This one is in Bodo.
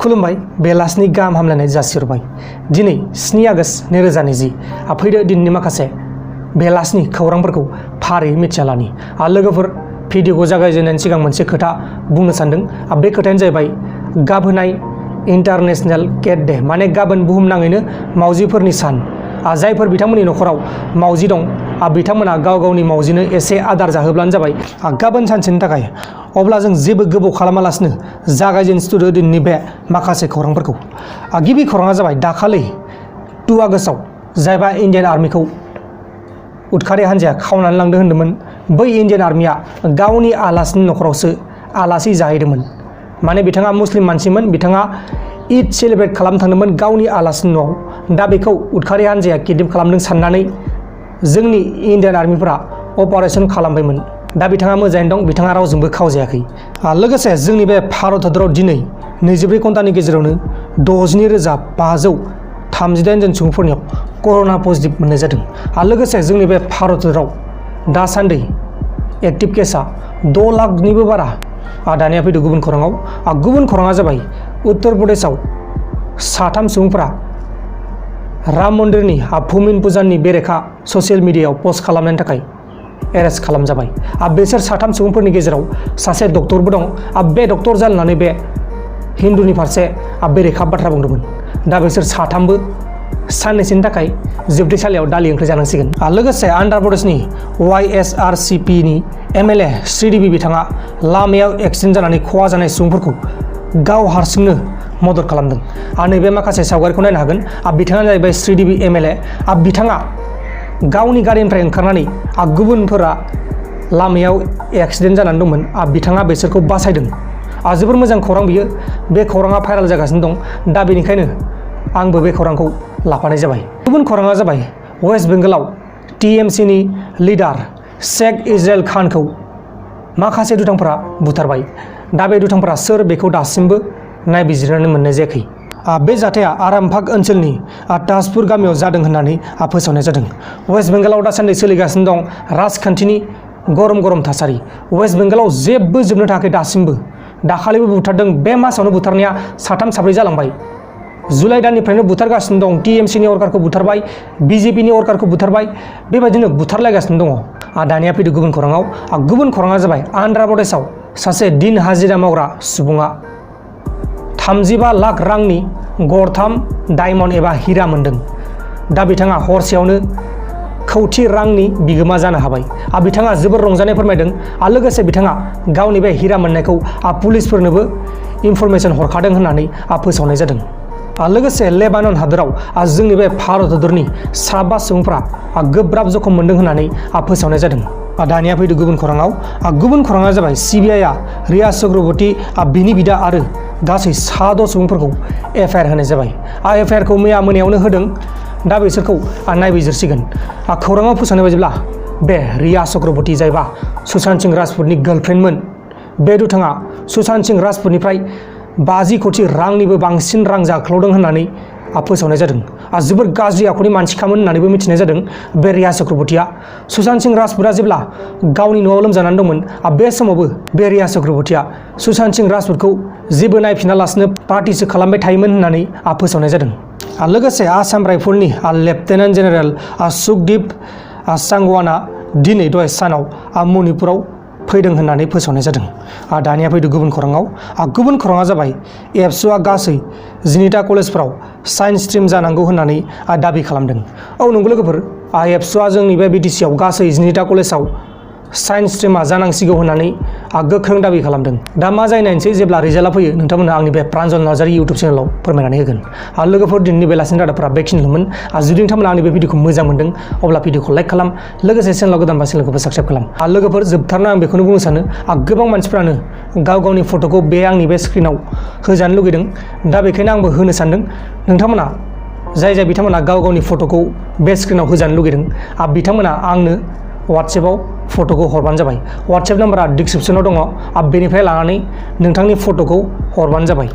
खुलुमबाय बेलासिनि गाहाम हामलायनाय जासिहरबाय। दिनै 7 आगस्ट 2020 फैदो दिननि माखासे बेलासिनि खौरांफोरखौ फारियै मिथिना लानि। लोगोफोर भिडिअखौ जागायजेननायनि सिगां मोनसे खोथा बुंनो सानदों। बे खोथायानो जाहैबाय गाबोनाय इन्टारनेशनेल केट डे, माने गाबोन बुहुमनाङैनो मावजिफोरनि सान। जायफोर बिथांमोननि नखराव मावजि दं बिथांमोना गाव गावनि मावजिनो एसे आदार जाहोब्लानो जाबाय गाबोन सानसेनि थाखाय। अब्ला जों जेबो गोबाव खालामालासिनो जागायजेननो दिननि बे माखासे खौरांफोरखौ। गिबि खौराङा जाबाय दाखालि 2 आगस्टआव जायबा इन्डियान आर्मिखौ उदखारि हान्जाया खावनानै लांदों होन्दोंमोन, बै इन्डियान आर्मिया गावनि आलासिनि नखरावसो आलासि जाहैदोंमोन। माने बिथाङा मुस्लिम मानसिमोन, बिथाङा ईद सेलेब्रेट खालामनो थांदोंमोन गावनि आलासिनि न'आव। दा बेखौ उदखारि हान्जाया किडनेप खालामदों साननानै जोंनि इन्डियान आर्मिफोरा अपारेशन खालामबायमोन। दा बिथाङा मोजाङैनो दं, बिथाङा रावजोंबो खावजायाखै। लोगोसे जोंनि बे भारत हादराव दिनै 24 घन्टानि गेजेरावनो 62,538 जन सुबुंफोरनियाव कर'ना पजिटिभ मोननाय जादों। लोगोसे जोंनि बे भारत हादराव दासान्दि एक्टिभ केसा 6 लाखनिबो बारा। दानिया फैदो गुबुन खौराङाव। गुबुन खौराङा जाबाय उत्तर प्रदेशआव 3 सुबुंफोरा राम मन्दिरनि भुमिन पुजाननि बेरेखा ससियेल मिडियायाव पस्ट खालामनायनि थाखाय एरेस्ट खालामजाबाय। बिसोर 3 सुबुंफोरनि गेजेराव सासे डक्टरबो दं। बे डक्टर जानानै बे हिन्दुनि फारसे बेरेखा बाथ्रा बुंदोंमोन। दा बिसोर 3बो साननैसोनि थाखाय जोबथेसालियाव दालि ओंख्रि जानांसिगोन। लोगोसे आन्ध्र प्रदेशनि YSRCPनि MLA श्रीदेवी बिथाङा लामायाव एक्सिडेन्ट जानानै खहा जानाय सुबुंफोरखौ गाव हारसिंनो मदद खालामदों। नैबे माखासे सावगारिखौ नायनो हागोन। बिथाङानो जाहैबाय श्रीदेवी MLA। बिथाङा गावनि गारिनिफ्राय ओंखारनानै गुबुनफोरा लामायाव एक्सिडेन्ट जानानै दंमोन, बिथाङा बिसोरखौ बासायदों। जोबोर मोजां खौरां बियो। बे खौराङा भाइरेल जागासिनो दं। दा बेनिखायनो आंबो बे खौरांखौ लाफानाय जाबाय। गुबुन खौराङा जाबाय वेस्ट बेंगलाव TMCनि लिडार शेख इजराइल खानखौ माखासे दुथांफोरा बुथारबाय। दा बे दुथांफोरा सोर बेखौ दासिमबो नायबिजिरनानै मोननाय जायाखै। बे जाथाया आरामबाग ओनसोलनि ताजपुर गामियाव जादों होननानै फोसावनाय जादों। वेस्ट बेंगलाव दासान्दि सोलिगासिनो दं राजखान्थिनि गरम थासारि। वेस्ट बेंगलाव जेबो जोबनो थाखाय दासिमबो। दाखालिबो बुथारदों, बे मासावनो बुथारनाया 3-4 जालांबाय। जुलाइ दाननिफ्रायनो बुथारगासिनो दं। TMCनि वर्कारखौ बुथारबाय, BJPनि वर्कारखौ बुथारबाय, बेबायदिनो बुथारलायगासिनो दङ। दानिया फैदो गुबुन खौराङाव। गुबुन खौराङा जाबाय आन्ध्र प्रदेशआव सासे दिन हाजिरा मावग्रा सुबुङा 35 लाख रांनि गरथाम डायमन्ड एबा हिरा मोन्दों। दा बिथाङा हरसेयावनो कौटि रांनि बिगोमा जानो हाबाय। बिथाङा जोबोर रंजानाय फोरमायदों। लोगोसे बिथाङा गावनि बे हिरा मोननायखौ पुलिसफोरनोबो इनफरमेसन हरखादों होननानै फोसावनाय जादों। लोगोसे लेबानन हादोराव जोंनि बे भारत हादरनि 5 सुबुंफ्रा गोब्राब जखम मोन्दों होननानै फोसावनाय जादों। दानिया फैदो गुबुन खौराङाव। गुबुन खौराङा जाबाय CBIआ रिया चक्रवर्ती, बिनि बिदा आरो गासै 6 सुबुंफोरखौ FIR होनाय जाबाय। FIRखौ मैया मोनायावनो होदों। दा बिसोरखौ नायबिजिरसिगोन। खौराङाव फोसावनाय बायदिब्ला बे रिया चक्रवर्ती जायबा सुशांत सिंह राजपुतनि गार्लफ्रेन्डमोन, बे दुथाङा सुशांत सिंह राजपुतनिफ्राय 50 कोटि रांनिबो बांसिन रां जाख्ल'दों होननानै फोसावनाय जादों। जोबोर गाज्रि आखुनि मानसिखामोन होननानैबो मिथिनाय जादों बे रिया चक्रवर्तीया। सुशांत सिंह राजपुतआ जेब्ला गावनि न'आव लोमजानानै दंमोन, बे समावबो बे रिया चक्रवर्तीया सुशांत सिंह राजपुतखौ जेबो नायफिनालासिनो पार्टिसो खालामबाय थायोमोन होननानै फोसावनाय जादों। लोगोसे आसाम राइफलनि लेफ्टेनेन्ट जेनेरेल सुखदीप सांगवाना दिनै दहाय सानाव मणिपुराव फैदों होननानै फोसावनाय जादों। दानिया फैदो गुबुन खौराङाव। गुबुन खौराङा जाबाय एबसुआ गासै 19टा कलेजफोराव साइन्स स्ट्रिम जानांगौ होननानै दाबि खालामदों। औ नंगौ लोगोफोर, एबसुआ जोंनि बे BTCआव गासै 19टा कलेजाव साइन्स स्ट्रिमा जानांसिगौ होननानै गोख्रों दाबि खालामदों। दा मा जायो नायनोसै, जेब्ला रिजाल्टआ फैयो नोंथांमोना आंनि बे प्रान्जल नार्जारि इउटुब चेनेलाव फोरमायनानै होगोन। लोगोफोर दिनैनि बेलासिनि रादाबफोरा बेखिनिल'मोन। जुदि नोंथांमोना आंनि बे भिडिअखौ मोजां मोनदों अब्ला भिडिअखौ लाइक खालाम, लोगोसे चेनेलाव गोदानबा चेनेलखौबो साबस्क्राइब खालाम। लोगोफोर जोबथारना आं बेखौनो बुंनो सानो, गोबां मानसिफ्रानो गाव गावनि फट'खौ बे आंनि बे स्क्रिनाव होजानो लुगैदों। दा बेखायनो आंबो होनो सानदों। नोंथांमोना जाय बिथांमोना गाव गावनि फट'खौ बे स्क्रिनाव होजानो लुगैदों, बिथांमोना आंनो WhatsAppआव फट'खौ हरबानो जाबाय। WhatsApp नाम्बारा डिसक्रिप्सनाव दङ। बेनिफ्राय लानानै नोंथांनि फट'खौ हरबानो जाबाय।